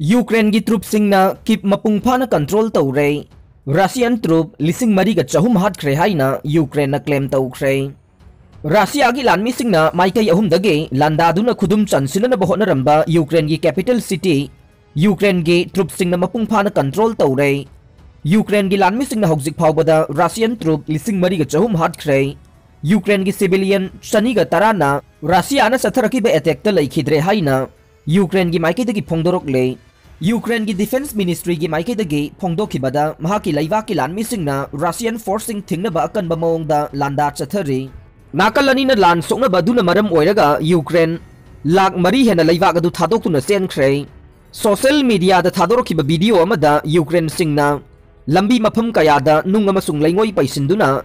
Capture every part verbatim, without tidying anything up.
ꯌꯨꯀ꯭ꯔꯦꯟꯒꯤ ꯇ꯭ꯔꯨꯞꯁꯤꯡꯅ ꯀꯤꯞ ꯃꯄꯨꯡ ꯐꯥꯅ ꯀꯟꯇ꯭ꯔꯣꯜ ꯇꯧꯔꯦ꯫ ꯔꯁꯤꯌꯥꯟ ꯇ꯭ꯔꯨꯞ ꯂꯤꯁꯤꯡ ꯃꯔꯤꯒ ꯆꯍꯨꯝ ꯍꯥꯠꯈ꯭ꯔꯦ ꯍꯥꯏꯅ ꯌꯨꯀ꯭ꯔꯦꯟꯅ ꯀ꯭ꯂꯦꯝ ꯇꯧꯈ꯭ꯔꯦ꯫ ꯔꯁꯤꯌꯥꯒꯤ ꯂꯥꯟꯃꯤꯁꯤꯡꯅ ꯃꯥꯏꯀꯩ ꯑꯍꯨꯝꯗꯒꯤ ꯂꯥꯟꯗꯥꯗꯨꯅ ꯈꯨꯗꯨꯝ ꯆꯟꯁꯤꯟꯅꯅꯕ ꯍꯣꯠꯅꯔꯝꯕ ꯌꯨꯀ꯭ꯔꯦꯟꯒꯤ ꯀꯦꯄꯤꯇꯦꯜ ꯁꯤꯇꯤ ꯌꯨꯀ꯭ꯔꯦꯟꯒꯤ ꯇ꯭ꯔꯨꯞꯁꯤꯡꯅ ꯃꯄꯨꯡ ꯐꯥꯅ ꯀꯟꯇ꯭ꯔꯣꯜ ꯇꯧꯔꯦ꯫ ꯌꯨꯀ꯭ꯔꯦꯟꯒꯤ ꯂꯥꯟꯃꯤꯁꯤꯡꯅ ꯍꯧꯖꯤꯛ ꯐꯥꯎꯕꯗ ꯔꯁꯤꯌꯥꯟ ꯇ꯭ꯔꯨꯞ ꯂꯤꯁꯤꯡ ꯃꯔꯤꯒ ꯆꯍꯨꯝ ꯍꯥꯠꯈ꯭ꯔꯦ꯫ ꯌꯨꯀ꯭ꯔꯦꯟꯒꯤ ꯁꯤꯚꯤꯂꯤꯌꯟ ꯆꯅꯤꯒ ꯇꯔꯥꯅ ꯔꯁꯤꯌꯥꯅ ꯆꯠꯊꯔꯛꯈꯤꯕ ꯑꯦꯇꯦꯛꯇ ꯂꯩꯈꯤꯗ꯭ꯔꯦ ꯍꯥꯏꯅ ꯌꯨꯀ꯭ꯔꯦꯟꯒꯤ ꯃꯥꯏꯀꯩꯗꯒꯤ ꯐꯣꯡꯗꯣꯔꯛꯂꯦ꯫ ꯌꯨꯀ꯭ꯔꯦꯟꯒꯤ ꯗꯤꯐꯦꯟꯁ ꯃꯤꯅꯤꯁꯇ꯭ꯔꯤꯒꯤ ꯃꯥꯏꯀꯩꯗꯒꯤ ꯐꯣꯡꯗꯣꯛꯈꯤꯕꯗ, ꯃꯍꯥꯛꯀꯤ ꯂꯩꯕꯥꯛꯀꯤ ꯂꯥꯟꯃꯤꯁꯤꯡꯅ ꯔꯁꯤꯌꯥꯟ ꯐꯣꯔꯁꯁꯤꯡ ꯊꯤꯡꯅꯕ ꯑꯀꯟꯕ ꯃꯑꯣꯡꯗ ꯂꯥꯟꯗꯥ ꯆꯠꯊꯔꯤ꯫ ꯅꯥꯀꯜ ꯑꯅꯤꯅ ꯂꯥꯟ ꯁꯣꯛꯅꯕ ꯑꯗꯨꯅ ꯃꯔꯝ ꯑꯣꯏꯔꯒ ꯌꯨꯀ꯭ꯔꯦꯟ ꯂꯥꯈ ꯃꯔꯤ ꯍꯦꯟꯅ ꯂꯩꯕꯥꯛ ꯑꯗꯨ ꯊꯥꯗꯣꯛꯇꯨꯅ ꯆꯦꯟꯈ꯭ꯔꯦ꯫ ꯁꯣꯁꯦꯜ ꯃꯤꯗꯤꯌꯥꯗ ꯊꯥꯗꯣꯔꯛꯈꯤꯕ ꯚꯤꯗꯤꯑꯣ ꯑꯃꯗ ꯌꯨꯀ꯭ꯔꯦꯟꯁꯤꯡꯅ ꯂꯝꯕꯤ ꯃꯐꯝ ꯀꯌꯥꯗ ꯅꯨꯡ ꯑꯃꯁꯨꯡ ꯂꯩꯉꯣꯏ ꯄꯩꯁꯤꯟꯗꯨꯅ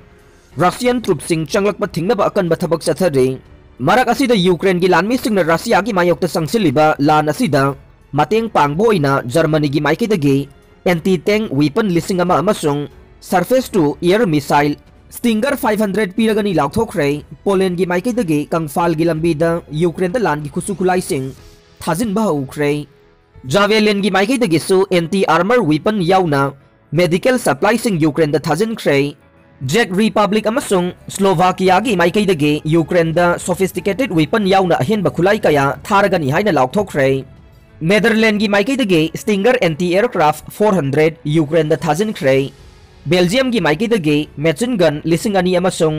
ꯔꯁꯤꯌꯥꯟ ꯇ꯭ꯔꯨꯞꯁꯤꯡ ꯆꯪꯂꯛꯄ ꯊꯤꯡꯅꯕ ꯑꯀꯟꯕ ꯊꯕꯛ ꯆꯠꯊꯔꯤ꯫ ꯃꯔꯛ ꯑꯁꯤꯗ ꯌꯨꯀ꯭ꯔꯦꯟꯒꯤ ꯂꯥꯟꯃꯤꯁꯤꯡꯅ ꯔꯁꯤꯌꯥꯒꯤ ꯃꯥꯌꯣꯛꯇ ꯆꯪꯁꯤꯜꯂꯤꯕ ꯂꯥꯟ ꯑꯁꯤꯗ ꯃꯇꯦꯡ ꯄꯥꯡꯕ ꯑꯣꯏꯅ ꯖꯔꯃꯅꯤꯒꯤ ꯃꯥꯏꯀꯩꯗꯒꯤ ꯑꯦꯟꯇꯤ ꯇꯦꯡ ꯋꯤꯄꯟ ꯂꯤꯁꯤꯡ ꯑꯃ ꯑꯃꯁꯨꯡ surface to air missile stinger five hundred ꯄꯤꯔꯒꯅꯤ ꯂꯥꯎꯊꯣꯛꯈ꯭ꯔꯦ꯫ ꯄꯣꯂꯦꯟꯒꯤ ꯃꯥꯏꯀꯩꯗꯒꯤ ꯀꯪꯐꯥꯜꯒꯤ ꯂꯝꯕꯤꯗ ꯌꯨꯀ꯭ꯔꯦꯟꯗ ꯂꯥꯟꯒꯤ ꯈꯨꯠꯁꯨ ꯈꯨꯠꯂꯥꯏꯁꯤꯡ ꯊꯥꯖꯤꯟꯕ ꯍꯧꯈ꯭ꯔꯦ꯫ ꯖꯥꯚꯦꯂꯤꯟꯒꯤ ꯃꯥꯏꯀꯩꯗꯒꯤꯁꯨ ꯑꯦꯟꯇꯤ ꯑꯥꯔꯃꯔ ꯋꯤꯄꯟ ꯌꯥꯎꯅ ꯃꯦꯗꯤꯀꯦꯜ ꯁꯄ꯭ꯂꯥꯏꯁꯤꯡ ꯌꯨꯀ꯭ꯔꯦꯟꯗ ꯊꯥꯖꯤꯟꯈ꯭ꯔꯦ꯫ ꯖꯦꯛ ꯔꯤꯄꯕ꯭ꯂꯤꯛ ꯑꯃꯁꯨꯡ ꯁ꯭ꯂꯣꯚꯥꯀꯤꯌꯥꯒꯤ ꯃꯥꯏꯀꯩꯗꯒꯤ ꯌꯨꯀ꯭ꯔꯦꯟꯗ ꯁꯣꯐꯤꯁꯇꯤꯀꯦꯇꯦꯗ ꯋꯤꯄꯟ ꯌꯥꯎꯅ ꯑꯍꯦꯟꯕ ꯈꯨꯠꯂꯥꯏ ꯀꯌꯥ ꯊꯥꯔꯒꯅꯤ ꯍꯥꯏꯅ ꯂꯥꯎꯊꯣꯛꯈ꯭ꯔꯦ꯫ ꯅꯦꯗꯔꯂꯦꯟꯒꯤ ꯃꯥꯏꯀꯩꯗꯒꯤ ꯁ꯭ꯇꯤꯡꯒꯔ ꯑꯦꯟꯇꯤ ꯑꯦꯌꯔꯀ꯭ꯔꯥꯐ ꯐꯣꯔ ꯍꯟꯗ꯭ꯔꯦꯠ ꯌꯨꯀ꯭ꯔꯦꯟꯗ ꯊꯥꯖꯤꯟꯈ꯭ꯔꯦ꯫ ꯕꯦꯜꯖꯤꯌꯝꯒꯤ ꯃꯥꯏꯀꯩꯗꯒꯤ ꯃꯦꯆꯤꯟ ꯒꯟ ꯂꯤꯁꯤꯡ ꯑꯅꯤ ꯑꯃꯁꯨꯡ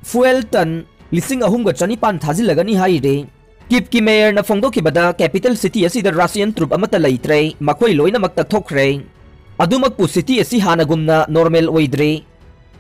ꯐꯨꯑꯦꯜ ꯇꯟ ꯂꯤꯁꯤꯡ ꯑꯍꯨꯝꯒ ꯆꯅꯤꯄꯥꯟ ꯊꯥꯖꯤꯜꯂꯒꯅꯤ ꯍꯥꯏꯔꯤ꯫ ꯀꯤꯞꯀꯤ ꯃꯦꯌꯔꯅ ꯐꯣꯡꯗꯣꯛꯈꯤꯕꯗ, ꯀꯦꯄꯤꯇꯦꯜ ꯁꯤꯇꯤ ꯑꯁꯤꯗ ꯔꯁꯤꯌꯟ ꯇ꯭ꯔꯨꯞ ꯑꯃꯠꯇ ꯂꯩꯇ꯭ꯔꯦ, ꯃꯈꯣꯏ ꯂꯣꯏꯅꯃꯛ ꯇꯛꯊꯣꯛꯈ꯭ꯔꯦ꯫ ꯑꯗꯨꯃꯛꯄꯨ, ꯁꯤꯇꯤ ꯑꯁꯤ ꯍꯥꯟꯅꯒꯨꯝꯅ ꯅꯣꯔꯃꯦꯜ ꯑꯣꯏꯗ꯭ꯔꯦ꯫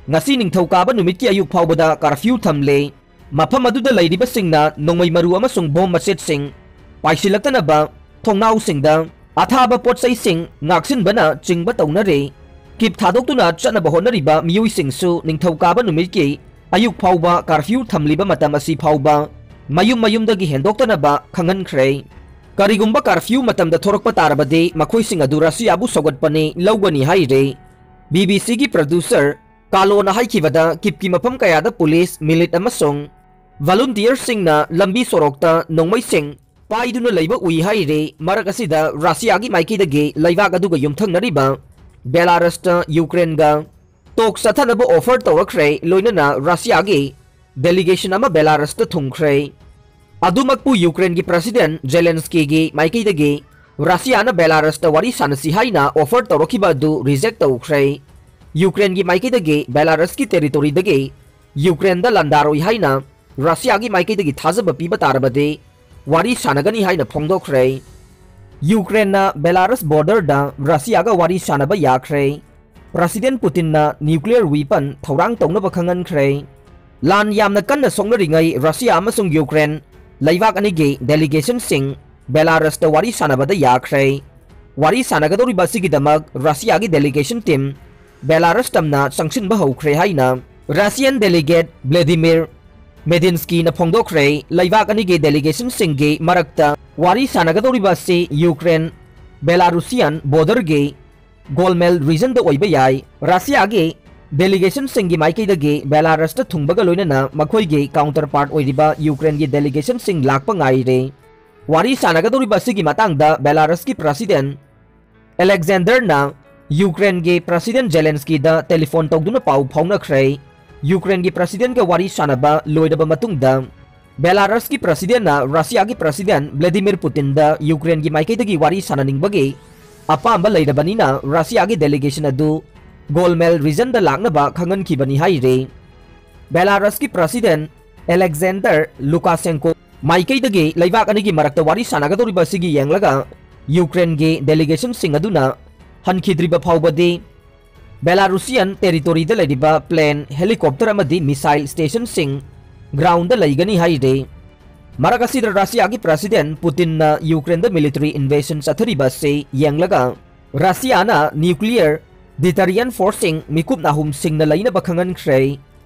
ꯉꯁꯤ ꯅꯤꯡꯊꯧꯀꯥꯕ ꯅꯨꯃꯤꯠꯀꯤ ꯑꯌꯨꯛ ꯐꯥꯎꯕꯗ ꯀꯥꯔꯐ꯭ꯌꯨ ꯊꯝꯂꯦ꯫ ꯃꯐꯝ ꯑꯗꯨꯗ ꯂꯩꯔꯤꯕꯁꯤꯡꯅ ꯅꯣꯡꯃꯩ ꯃꯔꯨ ꯑꯃꯁꯨꯡ ꯕꯣꯝ ꯃꯆꯦꯠꯁꯤꯡ ꯄꯥꯏꯁꯤꯜꯂꯛꯇꯅꯕ ꯊꯣꯡꯅꯥꯎꯁꯤꯡꯗ ꯑꯊꯥꯕ ꯄꯣꯠꯆꯩꯁꯤꯡ ꯉꯥꯛꯁꯤꯟꯕꯅ ꯆꯤꯡꯕ ꯇꯧꯅꯔꯦ꯫ ꯀꯤꯞ ꯊꯥꯗꯣꯛꯇꯨꯅ ꯆꯠꯅꯕ ꯍꯣꯠꯅꯔꯤꯕ ꯃꯤꯑꯣꯏꯁꯤꯡꯁꯨ ꯅꯤꯡꯊꯧꯀꯥꯕ ꯅꯨꯃꯤꯠꯀꯤ ꯑꯌꯨꯛ ꯐꯥꯎꯕ ꯀꯥꯔꯐ꯭ꯌꯨ ꯊꯝꯂꯤꯕ ꯃꯇꯝ ꯑꯁꯤ ꯐꯥꯎꯕ ꯃꯌꯨꯝ ꯃꯌꯨꯝꯗꯒꯤ ꯍꯦꯟꯗꯣꯛꯇꯅꯕ ꯈꯪꯍꯟꯈ꯭ꯔꯦ꯫ ꯀꯔꯤꯒꯨꯝꯕ ꯀꯥꯔꯐ꯭ꯌꯨ ꯃꯇꯝꯗ ꯊꯣꯔꯛꯄ ꯇꯥꯔꯕꯗꯤ, ꯃꯈꯣꯏꯁꯤꯡ ꯑꯗꯨ ꯔꯁꯤꯌꯥꯕꯨ ꯁꯧꯒꯠꯄꯅꯤ ꯂꯧꯒꯅꯤ ꯍꯥꯏꯔꯦ꯫ ꯕꯤ ꯕꯤ ꯁꯤꯒꯤ ꯄ꯭ꯔꯗ꯭ꯌꯨꯁꯔ ꯀꯥꯂꯣꯅ ꯍꯥꯏꯈꯤꯕꯗ, ꯀꯤꯞꯀꯤ ꯃꯐꯝ ꯀꯌꯥꯗ ꯄꯨꯂꯤꯁ, ꯃꯤꯂꯤꯠ ꯑꯃꯁꯨꯡ ꯚꯣꯂꯨꯟꯇꯤꯌꯔꯁꯤꯡꯅ ꯂꯝꯕꯤ ꯁꯣꯔꯣꯛꯇ ꯅꯣꯡꯃꯩꯁꯤꯡ ꯄꯥꯏꯗꯨꯅ ꯂꯩꯕ ꯎꯏ ꯍꯥꯏꯔꯤ꯫ ꯃꯔꯛ ꯑꯁꯤꯗ ꯔꯁꯤꯌꯥꯒꯤ ꯃꯥꯏꯀꯩꯗꯒꯤ ꯂꯩꯕꯥꯛ ꯑꯗꯨꯒ ꯌꯨꯝꯊꯪꯅꯔꯤꯕ ꯕꯦꯂꯥꯔꯁꯇ ꯌꯨꯀ꯭ꯔꯦꯟꯒ ꯇꯣꯛ ꯆꯠꯊꯅꯕ ꯑꯣꯐꯔ ꯇꯧꯔꯛꯈ꯭ꯔꯦ, ꯂꯣꯏꯅꯅ ꯔꯁꯤꯌꯥꯒꯤ ꯗꯦꯂꯤꯒꯦꯁꯟ ꯑꯃ ꯕꯦꯂꯥꯔꯁꯇ ꯊꯨꯡꯈ꯭ꯔꯦ꯫ ꯑꯗꯨꯃꯛꯄꯨ ꯌꯨꯀ꯭ꯔꯦꯟꯒꯤ ꯄ꯭ꯔꯁꯤꯗꯦꯟ ꯖꯦꯂꯦꯟꯁꯀꯤꯒꯤ ꯃꯥꯏꯀꯩꯗꯒꯤ ꯔꯁꯤꯌꯥꯅ ꯕꯦꯂꯥꯔꯁꯇ ꯋꯥꯔꯤ ꯁꯥꯟꯅꯁꯤ ꯍꯥꯏꯅ ꯑꯣꯐꯔ ꯇꯧꯔꯛꯈꯤꯕ ꯑꯗꯨ ꯔꯤꯖꯦꯛ ꯇꯧꯈ꯭ꯔꯦ꯫ ꯌꯨꯀ꯭ꯔꯦꯟꯒꯤ ꯃꯥꯏꯀꯩꯗꯒꯤ ꯕꯦꯂꯥꯔꯁꯀꯤ ꯇꯦꯔꯤꯇꯣꯔꯤꯗꯒꯤ ꯌꯨꯀ꯭ꯔꯦꯟꯗ ꯂꯥꯟꯗꯥꯔꯣꯏ ꯍꯥꯏꯅ ꯔꯁꯤꯌꯥꯒꯤ ꯃꯥꯏꯀꯩꯗꯒꯤ ꯊꯥꯖꯕ ꯄꯤꯕ ꯇꯥꯔꯕꯗꯤ ꯋꯥꯔꯤ ꯁꯥꯟꯅꯒꯅꯤ ꯍꯥꯏꯅ ꯐꯣꯡꯗꯣꯛꯈ꯭ꯔꯦ꯫ ꯌꯨꯀ꯭ꯔꯦꯟꯅ ꯕꯦꯂꯥꯔꯁ ꯕꯣꯔꯗꯔꯗ ꯔꯁꯤꯌꯥꯒ ꯋꯥꯔꯤ ꯁꯥꯟꯅꯕ ꯌꯥꯈ꯭ꯔꯦ꯫ ꯄ꯭ꯔꯁꯤꯗꯦꯟ ꯄꯨꯇꯤꯟꯅ ꯅ꯭ꯌꯨꯀ꯭ꯂꯤꯌꯔ ꯋꯤꯄꯟ ꯊꯧꯔꯥꯡ ꯇꯧꯅꯕ ꯈꯪꯍꯟꯈ꯭ꯔꯦ꯫ ꯂꯥꯟ ꯌꯥꯝꯅ ꯀꯟꯅ ꯁꯣꯛꯅꯔꯤꯉꯩ ꯔꯁꯤꯌꯥ ꯑꯃꯁꯨꯡ ꯌꯨꯀ꯭ꯔꯦꯟ ꯂꯩꯕꯥꯛ ꯑꯅꯤꯒꯤ ꯗꯦꯂꯤꯒꯦꯁꯟꯁꯤꯡ ꯕꯦꯂꯥꯔꯁꯇ ꯋꯥꯔꯤ ꯁꯥꯟꯅꯕꯗ ꯌꯥꯈ꯭ꯔꯦ꯫ ꯋꯥꯔꯤ ꯁꯥꯟꯅꯒꯗꯧꯔꯤꯕ ꯑꯁꯤꯒꯤꯗꯃꯛ ꯔꯁꯤꯌꯥꯒꯤ ꯗꯦꯂꯤꯒꯦꯁꯟ ꯇꯤꯝ ꯕꯦꯂꯥꯔꯁ ꯇꯝꯅ ꯆꯪꯁꯤꯟꯕ ꯍꯧꯈ꯭ꯔꯦ ꯍꯥꯏꯅ ꯔꯁꯤꯌꯟ ꯗꯦꯂꯤꯒꯦꯠ ꯕ꯭ꯂꯦꯗꯤꯃꯤꯔ ꯃꯦꯗꯤꯟꯁꯀꯤꯅ ꯐꯣꯡꯗꯣꯛꯈ꯭ꯔꯦ꯫ ꯂꯩꯕꯥꯛ ꯑꯅꯤꯒꯤ ꯗꯦꯂꯤꯒꯦꯁꯟꯁꯤꯡꯒꯤ ꯃꯔꯛꯇ ꯋꯥꯔꯤ ꯁꯥꯟꯅꯒꯗꯧꯔꯤꯕ ꯑꯁꯤ ꯌꯨꯀ꯭ꯔꯦꯟ ꯕꯦꯂꯥꯔꯨꯁꯤꯌꯥꯟ ꯕꯣꯔꯗꯔꯒꯤ ꯒꯣꯜꯃꯦꯜ ꯔꯤꯖꯟꯗ ꯑꯣꯏꯕ ꯌꯥꯏ꯫ ꯔꯁꯤꯌꯥꯒꯤ ꯗꯦꯂꯤꯒꯦꯁꯟꯁꯤꯡꯒꯤ ꯃꯥꯏꯀꯩꯗꯒꯤ ꯕꯦꯂꯥꯔꯁꯇ ꯊꯨꯡꯕꯒ ꯂꯣꯏꯅꯅ ꯃꯈꯣꯏꯒꯤ ꯀꯥꯎꯟꯇꯔ ꯄꯥꯔꯠ ꯑꯣꯏꯔꯤꯕ ꯌꯨꯀ꯭ꯔꯦꯟꯒꯤ ꯗꯦꯂꯤꯒꯦꯁꯟꯁꯤꯡ ꯂꯥꯛꯄ ꯉꯥꯏꯔꯦ꯫ ꯋꯥꯔꯤ ꯁꯥꯟꯅꯒꯗꯧꯔꯤꯕ ꯑꯁꯤꯒꯤ ꯃꯇꯥꯡꯗ ꯕꯦꯂꯥꯔꯁꯀꯤ ꯄ꯭ꯔꯁꯤꯗꯦꯟ ꯑꯂꯦꯛꯖꯦꯟꯗꯔꯅ ꯌꯨꯀ꯭ꯔꯦꯟꯒꯤ ꯄ꯭ꯔꯁꯤꯗꯦꯟ ꯖꯦꯂꯦꯟꯁꯀꯤꯗ ꯇꯦꯂꯤꯐꯣꯟ ꯇꯧꯗꯨꯅ ꯄꯥꯎ ꯐꯥꯎꯅꯈ꯭ꯔꯦ꯫ ꯌꯨꯀ꯭ꯔꯦꯟꯒꯤ ꯄ꯭ꯔꯁꯤꯗꯦꯟꯒ ꯋꯥꯔꯤ ꯁꯥꯟꯅꯕ ꯂꯣꯏꯔꯕ ꯃꯇꯨꯡꯗ ꯕꯦꯂꯥꯔꯁꯀꯤ ꯄ꯭ꯔꯁꯤꯗꯦꯟꯅ ꯔꯁꯤꯌꯥꯒꯤ ꯄ꯭ꯔꯁꯤꯗꯦꯟ ꯚ꯭ꯂꯦꯗꯤꯃꯤꯔ ꯄꯨꯇꯤꯟꯗ ꯌꯨꯀ꯭ꯔꯦꯟꯒꯤ ꯃꯥꯏꯀꯩꯗꯒꯤ ꯋꯥꯔꯤ ꯁꯥꯟꯅꯅꯤꯡꯕꯒꯤ ꯑꯄꯥꯝꯕ ꯂꯩꯔꯕꯅꯤꯅ ꯔꯁꯤꯌꯥꯒꯤ ꯗꯦꯂꯤꯒꯦꯁꯟ ꯑꯗꯨ ꯒꯣꯜꯃꯦꯜ ꯔꯤꯖꯟꯗ ꯂꯥꯛꯅꯕ ꯈꯪꯍꯟꯈꯤꯕꯅꯤ ꯍꯥꯏꯔꯤ꯫ ꯕꯦꯂꯥꯔꯁꯀꯤ ꯄ꯭ꯔꯁꯤꯗꯦꯟ ꯑꯂꯦꯛꯖꯦꯟꯗꯔ ꯂꯨꯀꯥꯁꯦꯟꯀꯣ ꯃꯥꯏꯀꯩꯗꯒꯤ ꯂꯩꯕꯥꯛ ꯑꯅꯤꯒꯤ ꯃꯔꯛꯇ ꯋꯥꯔꯤ ꯁꯥꯟꯅꯒꯗꯧꯔꯤꯕ ꯑꯁꯤꯒꯤ ꯌꯦꯡꯂꯒ ꯌꯨꯀ꯭ꯔꯦꯟꯒꯤ ꯗꯦꯂꯤꯒꯦꯁꯟꯁꯤꯡ ꯑꯗꯨꯅ ꯍꯟꯈꯤꯗ꯭ꯔꯤꯕ ꯐꯥꯎꯕꯗꯤ ꯕꯦꯂꯥꯔꯨꯁꯤꯌꯟ ꯇꯦꯔꯤꯇꯣꯔꯤꯗ ꯂꯩꯔꯤꯕ ꯄ꯭ꯂꯦꯟ, ꯍꯦꯂꯤꯀꯣꯞꯇꯔ ꯑꯃꯗꯤ ꯃꯤꯁꯥꯏꯜ ꯁ꯭ꯇꯦꯁꯟꯁꯤꯡ ꯒ꯭ꯔꯥꯎꯟꯗ ꯂꯩꯒꯅꯤ ꯍꯥꯏꯔꯤ꯫ ꯃꯔꯛ ꯑꯁꯤꯗ ꯔꯁꯤꯌꯥꯒꯤ ꯄ꯭ꯔꯁꯤꯗꯦꯟ ꯄꯨꯇꯤꯟꯅ ꯌꯨꯀ꯭ꯔꯦꯟꯗ ꯃꯤꯂꯤꯇꯔꯤ ꯏꯟꯚꯦꯖꯟ ꯆꯠꯊꯔꯤꯕ ꯑꯁꯤ ꯌꯦꯡꯂꯒ ꯔꯁꯤꯌꯥꯅ ꯅ꯭ꯌꯨꯀ꯭ꯂꯤꯌꯔ ꯗꯤꯇꯔꯤꯌꯟ ꯐꯣꯔꯁꯁꯤꯡ ꯃꯤꯀꯨꯞ ꯅꯥꯍꯨꯝꯁꯤꯡꯅ ꯂꯩꯅꯕ ꯈꯪꯍꯟꯈ꯭ꯔꯦ꯫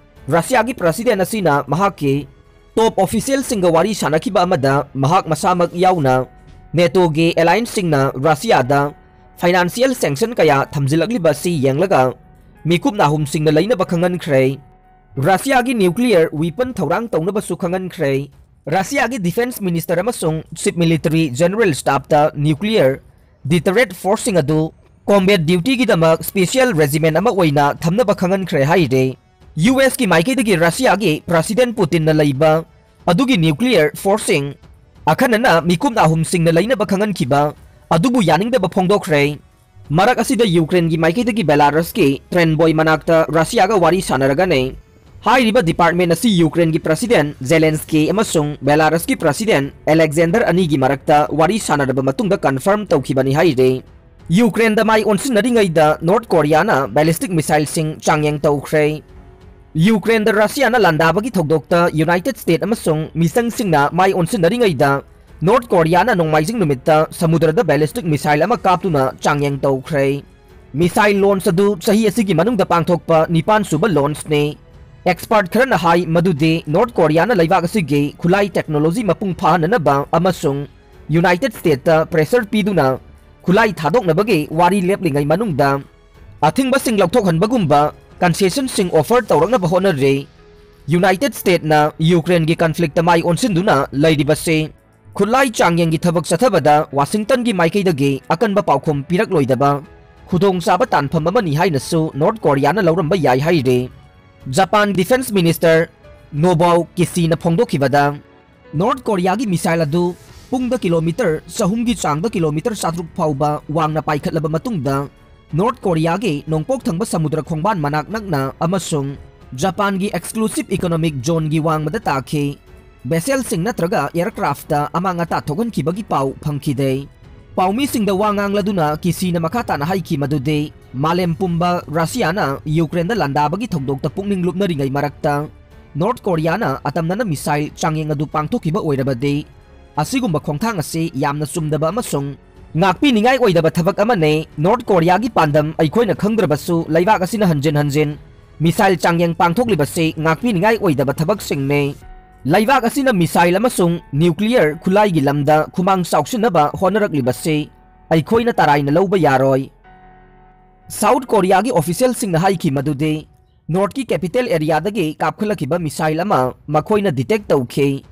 ꯔꯁꯤꯌꯥꯒꯤ ꯄ꯭ꯔꯁꯤꯗꯦꯟ ꯑꯁꯤꯅ ꯃꯍꯥꯛꯀꯤ ꯇꯣꯞ ꯑꯣꯐꯤꯁꯤꯌꯦꯜꯁꯤꯡꯒ ꯋꯥꯔꯤ ꯁꯥꯟꯅꯈꯤꯕ ꯑꯃꯗ ꯃꯍꯥꯛ ꯃꯁꯥꯃꯛ ꯌꯥꯎꯅ ꯅꯦꯇꯣꯒꯤ ꯑꯦꯂꯥꯏꯟꯁꯁꯤꯡꯅ ꯔꯁꯤꯌꯥꯗ ꯐꯥꯏꯅꯥꯟꯁꯤꯌꯦꯜ ꯁꯦꯡꯁꯟ ꯀꯌꯥ ꯊꯝꯖꯤꯜꯂꯛꯂꯤꯕ ꯑꯁꯤ ꯌꯦꯡꯂꯒ ꯃꯤꯀꯨꯞ ꯅꯥꯍꯨꯝꯁꯤꯡꯅ ꯂꯩꯅꯕ ꯈꯪꯍꯟꯈ꯭ꯔꯦ꯫ ꯔꯁꯤꯌꯥꯒꯤ ꯅ꯭ꯌꯨꯀ꯭ꯂꯤꯌꯔ ꯋꯤꯄꯟ ꯊꯧꯔꯥꯡ ꯇꯧꯅꯕꯁꯨ ꯈꯪꯍꯟꯈ꯭ꯔꯦ꯫ ꯔꯁꯤꯌꯥꯒꯤ ꯗꯤꯐꯦꯟꯁ ꯃꯤꯅꯤꯁꯇꯔ ꯑꯃꯁꯨꯡ ꯆꯤꯐ ꯃꯤꯂꯤꯇꯔꯤ ꯖꯦꯅꯔꯦꯜ ꯁ꯭ꯇꯥꯐꯇ ꯅ꯭ꯌꯨꯀ꯭ꯂꯤꯌꯔ ꯗꯤꯇꯔꯦꯠ ꯐꯣꯔꯁꯁꯤꯡ ꯑꯗꯨ ꯀꯣꯝꯕꯦꯠ ꯗ꯭ꯌꯨꯇꯤꯒꯤꯗꯃꯛ ꯁ꯭ꯄꯦꯁꯤꯌꯦꯜ ꯔꯦꯖꯤꯃꯦꯟ ꯑꯃ ꯑꯣꯏꯅ ꯊꯝꯅꯕ ꯈꯪꯍꯟꯈ꯭ꯔꯦ ꯍꯥꯏꯔꯦ꯫ ꯌꯨ ꯑꯦꯁꯀꯤ ꯃꯥꯏꯀꯩꯗꯒꯤ ꯔꯁꯤꯌꯥꯒꯤ ꯄ꯭ꯔꯁꯤꯗꯦꯟ ꯄꯨꯇꯤꯟꯅ ꯂꯩꯕ ꯑꯗꯨꯒꯤ ꯅ꯭ꯌꯨꯀ꯭ꯂꯤꯌꯔ ꯐꯣꯔꯁꯁꯤꯡ, ꯑꯈꯟꯅꯅ ꯃꯤꯀꯨꯞ ꯅꯥꯍꯨꯝꯁꯤꯡꯅ ꯂꯩꯅꯕ ꯈꯪꯍꯟꯈꯤꯕ ꯑꯗꯨꯕꯨ ꯌꯥꯅꯤꯡꯗꯕ ꯐꯣꯡꯗꯣꯛꯈ꯭ꯔꯦ꯫ ꯃꯔꯛ ꯑꯁꯤꯗ ꯌꯨꯀ꯭ꯔꯦꯟꯒꯤ ꯃꯥꯏꯀꯩꯗꯒꯤ ꯕꯦꯂꯥꯔꯁꯀꯤ ꯇ꯭ꯔꯦꯟꯕꯣꯏ ꯃꯅꯥꯛꯇ ꯔꯁꯤꯌꯥꯒ ꯋꯥꯔꯤ ꯁꯥꯟꯅꯔꯒꯅꯤ꯫ ꯍꯥꯏꯔꯤꯕ ꯗꯤꯄꯥꯔꯠꯃꯦꯟ ꯑꯁꯤ ꯌꯨꯀ꯭ꯔꯦꯟꯒꯤ ꯄ꯭ꯔꯁꯤꯗꯦꯟ ꯖꯦꯂꯦꯟꯁꯀꯤ ꯑꯃꯁꯨꯡ ꯕꯦꯂꯥꯔꯁꯀꯤ ꯄ꯭ꯔꯁꯤꯗꯦꯟ ꯑꯂꯦꯛꯖꯦꯟꯗꯔ ꯑꯅꯤꯒꯤ ꯃꯔꯛꯇ ꯋꯥꯔꯤ ꯁꯥꯟꯅꯔꯕ ꯃꯇꯨꯡꯗ ꯀꯟꯐꯥꯔꯝ ꯇꯧꯈꯤꯕꯅꯤ ꯍꯥꯏꯔꯤ꯫ ꯌꯨꯀ꯭ꯔꯦꯟꯗ ꯃꯥꯏ ꯑꯣꯟꯁꯤꯟꯅꯔꯤꯉꯩꯗ ꯅꯣꯔꯠ ꯀꯣꯔꯤꯌꯥꯅ ꯕꯦꯂꯤꯁꯇꯤꯛ ꯃꯤꯁꯥꯏꯜꯁꯤꯡ ꯆꯥꯡꯌꯦꯡ ꯇꯧꯈ꯭ꯔꯦ꯫ ꯌꯨꯀ꯭ꯔꯦꯟꯗ ꯔꯁꯤꯌꯥꯅ ꯂꯥꯟꯗꯥꯕꯒꯤ ꯊꯧꯗꯣꯛꯇ ꯌꯨꯅꯥꯏꯇꯦꯗ ꯁ꯭ꯇꯦꯠ ꯑꯃꯁꯨꯡ ꯃꯤꯆꯪꯁꯤꯡꯅ ꯃꯥꯏ ꯑꯣꯟꯁꯤꯟꯅꯔꯤꯉꯩꯗ ꯅꯣꯔꯠ ꯀꯣꯔꯤꯌꯥꯅ ꯅꯣꯡꯃꯥꯏꯖꯤꯡ ꯅꯨꯃꯤꯠꯇ ꯁꯃꯨꯗ꯭ꯔꯗ ꯕꯦꯂꯤꯁꯇꯤꯛ ꯃꯤꯁꯥꯏꯜ ꯑꯃ ꯀꯥꯞꯇꯨꯅ ꯆꯥꯡꯌꯦꯡ ꯇꯧꯈ꯭ꯔꯦ꯫ ꯃꯤꯁꯥꯏꯜ ꯂꯣꯟꯆ ꯑꯗꯨ ꯆꯍꯤ ꯑꯁꯤꯒꯤ ꯃꯅꯨꯡꯗ ꯄꯥꯡꯊꯣꯛꯄ ꯅꯤꯄꯥꯟ ꯁꯨꯕ ꯂꯣꯟꯆꯅꯤ꯫ ꯑꯦꯛꯁꯄꯔꯠ ꯈꯔꯅ ꯍꯥꯏ ꯃꯗꯨꯗꯤ ꯅꯣꯔꯠ ꯀꯣꯔꯤꯌꯥꯅ ꯂꯩꯕꯥꯛ ꯑꯁꯤꯒꯤ ꯈꯨꯠꯂꯥꯏ ꯇꯦꯛꯅꯣꯂꯣꯖꯤ ꯃꯄꯨꯡ ꯐꯥꯍꯟꯅꯅꯕ ꯑꯃꯁꯨꯡ ꯌꯨꯅꯥꯏꯇꯦꯗ ꯁ꯭ꯇꯦꯠꯇ ꯄ꯭ꯔꯦꯁꯔ ꯄꯤꯗꯨꯅ ꯈꯨꯠꯂꯥꯏ ꯊꯥꯗꯣꯛꯅꯕꯒꯤ ꯋꯥꯔꯤ ꯂꯦꯞꯂꯤꯉꯩ ꯃꯅꯨꯡꯗ ꯑꯊꯤꯡꯕꯁꯤꯡ ꯂꯧꯊꯣꯛꯍꯟꯕꯒꯨꯝꯕ ꯀꯟꯁꯦꯁꯟꯁꯤꯡ ꯑꯣꯐꯔ ꯇꯧꯔꯛꯅꯕ ꯍꯣꯠꯅꯔꯤ꯫ ꯌꯨꯅꯥꯏꯇꯦꯗ ꯁ꯭ꯇꯦꯠꯅ ꯌꯨꯀ꯭ꯔꯦꯟꯒꯤ ꯀꯟꯐ꯭ꯂꯤꯛꯇ ꯃꯥꯏ ꯑꯣꯟꯁꯤꯟꯗꯨꯅ ꯂꯩꯔꯤꯕꯁꯤ ꯈꯨꯠꯂꯥꯏ ꯆꯥꯡꯌꯦꯡꯒꯤ ꯊꯕꯛ ꯆꯠꯊꯕꯗ ꯋꯥꯁꯤꯡꯇꯟꯒꯤ ꯃꯥꯏꯀꯩꯗꯒꯤ ꯑꯀꯟꯕ ꯄꯥꯎꯈꯨꯝ ꯄꯤꯔꯛꯂꯣꯏꯗꯕ ꯈꯨꯗꯣꯡꯆꯥꯕ ꯇꯥꯟꯐꯝ ꯑꯃꯅꯤ ꯍꯥꯏꯅꯁꯨ ꯅꯣꯔꯠ ꯀꯣꯔꯤꯌꯥꯅ ꯂꯧꯔꯝꯕ ꯌꯥꯏ ꯍꯥꯏꯔꯤ꯫ ꯖꯄꯥꯟ ꯗꯤꯐꯦꯟꯁ ꯃꯤꯅꯤꯁꯇꯔ ꯅꯣꯕꯥꯎ ꯀꯤꯁꯤꯅ ꯐꯣꯡꯗꯣꯛꯈꯤꯕꯗ, ꯅꯣꯔꯠ ꯀꯣꯔꯤꯌꯥꯒꯤ ꯃꯤꯁꯥꯏꯜ ꯑꯗꯨ ꯄꯨꯡꯗ ꯀꯤꯂꯣꯃꯤꯇꯔ ꯆꯍꯨꯝꯒꯤ ꯆꯥꯡꯗ ꯀꯤꯂꯣꯃꯤꯇꯔ ꯆꯥꯇ꯭ꯔꯨꯛ ꯐꯥꯎꯕ ꯋꯥꯡꯅ ꯄꯥꯏꯈꯠꯂꯕ ꯃꯇꯨꯡꯗ, ꯅꯣꯔꯠ ꯀꯣꯔꯤꯌꯥꯒꯤ ꯅꯣꯡꯄꯣꯛ ꯊꯪꯕ ꯁꯃꯨꯗ꯭ꯔ ꯈꯣꯡꯕꯥꯟ ꯃꯅꯥꯛ ꯅꯛꯅ ꯑꯃꯁꯨꯡ ꯖꯄꯥꯟꯒꯤ ꯑꯦꯛꯁꯀ꯭ꯂꯨꯁꯤꯚ ꯏꯀꯣꯅꯣꯃꯤꯛ ꯖꯣꯟꯒꯤ ꯋꯥꯡꯃꯗ ꯇꯥꯈꯤ꯫ ꯚꯦꯁꯦꯜꯁꯤꯡ ꯅꯠꯇ꯭ꯔꯒ ꯑꯦꯌꯔꯀ꯭ꯔꯥꯐꯇ ꯑꯃꯥꯡ ꯑꯇꯥ ꯊꯣꯛꯍꯟꯈꯤꯕꯒꯤ ꯄꯥꯎ ꯐꯪꯈꯤꯗꯦ꯫ ꯄꯥꯎꯃꯤꯁꯤꯡꯗ ꯋꯥ ꯉꯥꯡꯂꯗꯨꯅ ꯀꯤꯁꯤꯅ ꯃꯈꯥ ꯇꯥꯅ ꯍꯥꯏꯈꯤ ꯃꯗꯨꯗꯤ, ꯃꯥꯂꯦꯝ ꯄꯨꯝꯕ ꯔꯁꯤꯌꯥꯅ ꯌꯨꯀ꯭ꯔꯦꯟꯗ ꯂꯥꯟꯗꯥꯕꯒꯤ ꯊꯧꯗꯣꯛꯇ ꯄꯨꯛꯅꯤꯡ ꯂꯨꯞꯅꯔꯤꯉꯩ ꯃꯔꯛꯇ, ꯅꯣꯔꯠ ꯀꯣꯔꯤꯌꯥꯅ ꯑꯇꯝꯅꯅ ꯃꯤꯁꯥꯏꯜ ꯆꯥꯡꯌꯦꯡ ꯑꯗꯨ ꯄꯥꯡꯊꯣꯛꯈꯤꯕ ꯑꯣꯏꯔꯕꯗꯤ, ꯑꯁꯤꯒꯨꯝꯕ ꯈꯣꯡꯊꯥꯡ ꯑꯁꯤ ꯌꯥꯝꯅ ꯆꯨꯝꯗꯕ ꯑꯃꯁꯨꯡ ꯉꯥꯛꯄꯤꯅꯤꯡꯉꯥꯏ ꯑꯣꯏꯗꯕ ꯊꯕꯛ ꯑꯃꯅꯤ꯫ ꯅꯣꯔꯠ ꯀꯣꯔꯤꯌꯥꯒꯤ ꯄꯥꯟꯗꯝ ꯑꯩꯈꯣꯏꯅ ꯈꯪꯗ꯭ꯔꯕꯁꯨ, ꯂꯩꯕꯥꯛ ꯑꯁꯤꯅ ꯍꯟꯖꯤꯟ ꯍꯟꯖꯤꯟ ꯃꯤꯁꯥꯏꯜ ꯆꯥꯡꯌꯦꯡ ꯄꯥꯡꯊꯣꯛꯂꯤꯕꯁꯤ ꯉꯥꯛꯄꯤꯅꯤꯡꯉꯥꯏ ꯑꯣꯏꯗꯕ ꯊꯕꯛꯁꯤꯡꯅꯤ꯫ ꯂꯩꯕꯥꯛ ꯑꯁꯤꯅ ꯃꯤꯁꯥꯏꯜ ꯑꯃꯁꯨꯡ ꯅ꯭ꯌꯨꯀ꯭ꯂꯤꯌꯔ ꯈꯨꯠꯂꯥꯏꯒꯤ ꯂꯝꯗ ꯈꯨꯃꯥꯡ ꯆꯥꯎꯁꯤꯟꯅꯕ ꯍꯣꯠꯅꯔꯛꯂꯤꯕꯁꯤ ꯑꯩꯈꯣꯏꯅ ꯇꯔꯥꯏꯅ ꯂꯧꯕ ꯌꯥꯔꯣꯏ꯫ ꯁꯥꯎꯠ ꯀꯣꯔꯤꯌꯥꯒꯤ ꯑꯣꯐꯤꯁꯤꯌꯦꯜꯁꯤꯡꯅ ꯍꯥꯏꯈꯤ ꯃꯗꯨꯗꯤ, ꯅꯣꯔꯠꯀꯤ ꯀꯦꯄꯤꯇꯦꯜ ꯑꯦꯔꯤꯌꯥꯗꯒꯤ ꯀꯥꯞꯈꯠꯂꯛꯈꯤꯕ ꯃꯤꯁꯥꯏꯜ ꯑꯃ ꯃꯈꯣꯏꯅ ꯗꯤꯇꯦꯛ ꯇꯧꯈꯤ꯫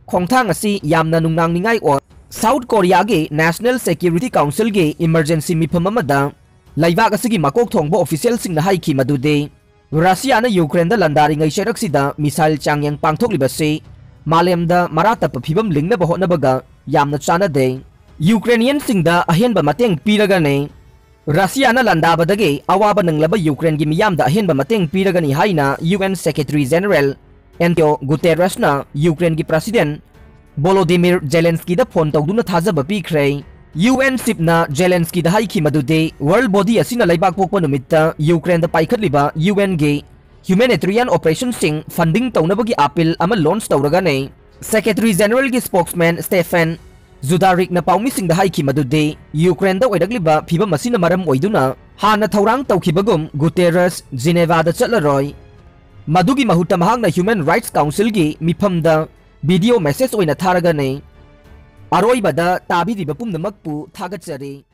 ꯈꯣꯡꯊꯥꯡ ꯑꯁꯤ ꯌꯥꯝꯅ ꯅꯨꯡꯅꯥꯡꯅꯤꯡꯉꯥꯏ ꯑꯣꯏ꯫ ꯁꯥꯎꯠ ꯀꯣꯔꯤꯌꯥꯒꯤ National Security Councilꯒꯤ emergency ꯃꯤꯐꯝ ꯑꯃꯗ ꯂꯩꯕꯥꯛ ꯑꯁꯤꯒꯤ ꯃꯀꯣꯛ ꯊꯣꯡꯕ officialꯁꯤꯡꯅ ꯍꯥꯏꯈꯤ ꯃꯗꯨꯗꯤ ꯔꯁꯤꯌꯥꯅ ꯌꯨꯀ꯭ꯔꯦꯟꯗ ꯂꯥꯟꯗꯥꯔꯤꯉꯩ ꯆꯩꯔꯛꯁꯤꯗ missile ꯆꯥꯡꯌꯦꯡ ꯄꯥꯡꯊꯣꯛꯂꯤꯕꯁꯤ ꯃꯥꯂꯦꯝꯗ ꯃꯔꯥ ꯇꯞꯄ ꯐꯤꯕꯝ ꯂꯤꯡꯅꯕ ꯍꯣꯠꯅꯕꯒ ꯌꯥꯝꯅ ꯆꯥꯟꯅꯗꯦ꯫ ꯌꯨꯀ꯭ꯔꯦꯅꯤꯌꯟꯁꯤꯡꯗ ꯑꯍꯦꯟꯕ ꯃꯇꯦꯡ ꯄꯤꯔꯒꯅꯤ꯫ ꯔꯁꯤꯌꯥꯅ ꯂꯥꯟꯗꯥꯕꯗꯒꯤ ꯑꯋꯥꯕ ꯅꯪꯂꯕ ꯌꯨꯀ꯭ꯔꯦꯟꯒꯤ ꯃꯤꯌꯥꯝꯗ ꯑꯍꯦꯟꯕ ꯃꯇꯦꯡ ꯄꯤꯔꯒꯅꯤ ꯍꯥꯏꯅ UN Secretary General Antonio Guterresꯅ ꯌꯨꯀ꯭ꯔꯦꯟꯒꯤ President Volodymyr Zelenskyꯗ phone ꯇꯧꯗꯨꯅ ꯊꯥꯖꯕ ꯄꯤꯈ꯭ꯔꯦ꯫ UN chiefꯅ Zelenskyꯗ ꯍꯥꯏꯈꯤ ꯃꯗꯨꯗꯤ world body ꯑꯁꯤꯅ ꯂꯩꯕꯥꯛ ꯄꯣꯛꯄ ꯅꯨꯃꯤꯠꯇ ꯌꯨꯀ꯭ꯔꯦꯟꯗ ꯄꯥꯏꯈꯠꯂꯤꯕ UNꯒꯤ humanitarian operationꯁꯤꯡ funding ꯇꯧꯅꯕꯒꯤ appeal ꯑꯃ launch ꯇꯧꯔꯒꯅꯤ꯫ Secretary Generalꯒꯤ spokesman Stephen Dujarricꯅ ꯄꯥꯎꯃꯤꯁꯤꯡꯗ ꯍꯥꯏꯈꯤ ꯃꯗꯨꯗꯤ ꯌꯨꯀ꯭ꯔꯦꯟꯗ ꯑꯣꯏꯔꯛꯂꯤꯕ ꯐꯤꯕꯝ ꯑꯁꯤꯅ ꯃꯔꯝ ꯑꯣꯏꯗꯨꯅ ꯍꯥꯟꯅ ꯊꯧꯔꯥꯡ ꯇꯧꯈꯤꯕꯒꯨꯝ Guterres Genevaꯗ ꯆꯠꯂꯔꯣꯏ꯫ ꯃꯗꯨꯒꯤ ꯃꯍꯨꯠꯇ ꯃꯍꯥꯛꯅ Human Rights Councilꯒꯤ ꯃꯤꯐꯝꯗ video message ꯑꯣꯏꯅ ꯊꯥꯔꯒꯅꯤ꯫ ꯑꯔꯣꯏꯕꯗ ꯇꯥꯕꯤꯔꯤꯕ ꯄꯨꯝꯅꯃꯛꯄꯨ ꯊꯥꯒꯠꯆꯔꯤ꯫